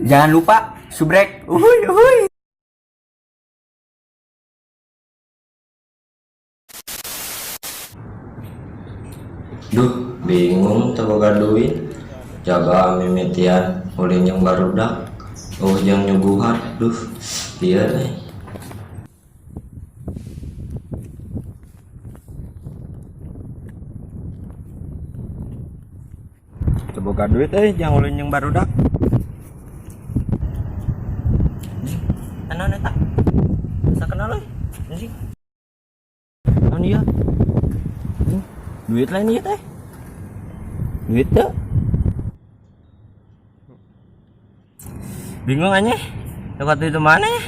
Jangan lupa subrek. Uhuy uhuy. Duh, bingung teu boga duit. Jaga mimitian ulin jeung barudak. Oh, jeung nyuguhan. Duh, lieur euy. Teu boga duit euy, jang ulin jeung barudak. Naon eta? Asa kenal euy. Anjing. Naon ieu? Duit lain ieu teh. Duit teh. Bingung anjing. Dapat duit mana ya?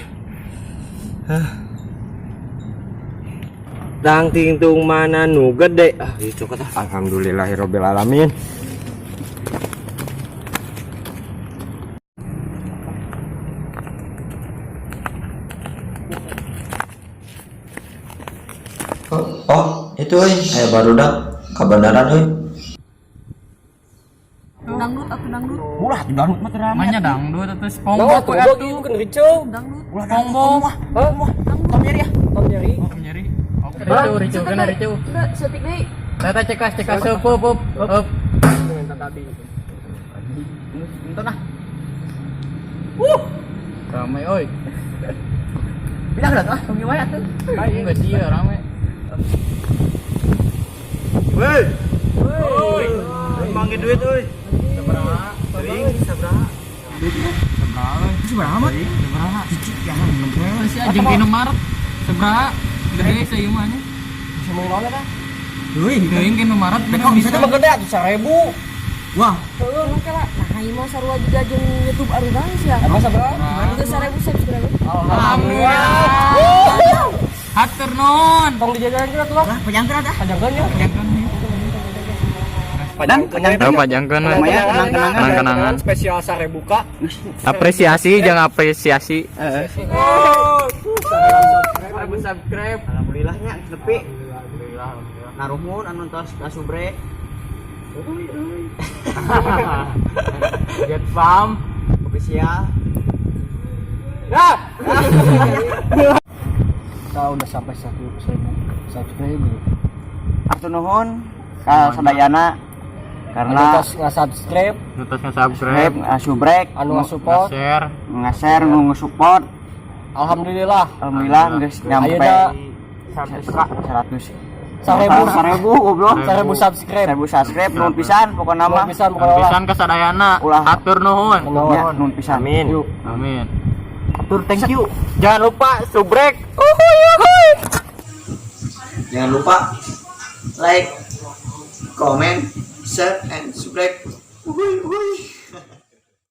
Tang tingtung mana nu gede. Ah, itu kata. Alhamdulillahirabbil alamin. Oh, oh, itu euy, aya barudak kabeneran euy. Dangdut atau dangdut? Ulah di dangdut mah teu rame. Manya dangdut atau SpongeBob we atuh. Dangdut. SpongeBob. Tom Jerry ya? Tom Jerry. Tom Jerry. Oke, ricu, ricu, kena ricu. Enggak, setik deui. Tata cekas, cekas, up, up, up, up. Nonton ah. Rame, oi. Pindah ke ah, Tommy wae atuh. Enggak sih, ya, rame. Woi. Woi. Manggil duit euy. Sabaraha? Teuing sabaraha? Sabaraha? Sabaraha mah? Sabaraha? Si anjing di Indomaret. Sabaraha? Gede saya mah nya. Bisa main naon eta? Euy, Teuing ke Indomaret kok bisa mah gede atuh 1000. Wah, Heueuh oke lah. Nah, ieu mah sarua juga jeung YouTube arurang sih ya. emang sabaraha? Geus 1000 subscriber. Alhamdulillah. Hatur nuhun. Tong dijagain kita tuh lah. Pajangkeun atuh. Pajangkeun ya. Oh, pajangkeun we. Kenang-kenangan. Spesial 1000 ka. Apresiasi, jangan apresiasi. Subscribe. Alhamdulillahnya nepi. Alhamdulillah. Naruhun anu tos kasubrek. Get farm. Official. Kita udah sampai 1.000 subscriber. Atur nuhun ka sadayana Anu karena tos nge-subscribe, Terus nge-subscribe, nge-subrek, anu nge-support. nge-share. nge-share, nge-support. Alhamdulillah. Alhamdulillah geus nyampe Ayeuna 100 1000 1000 goblok. 1000 subscribe. 1000 subscribe nuhun pisan pokona mah. Nuhun pisan pokona lah. Pisan ka sadayana. Ulah. Hatur nuhun. Ya, nuhun pisan. Amin. Yuk. Amin. Atur thank you. Jangan lupa subrek. Jangan lupa like, comment, share, and subscribe. Uhuy, uhuy.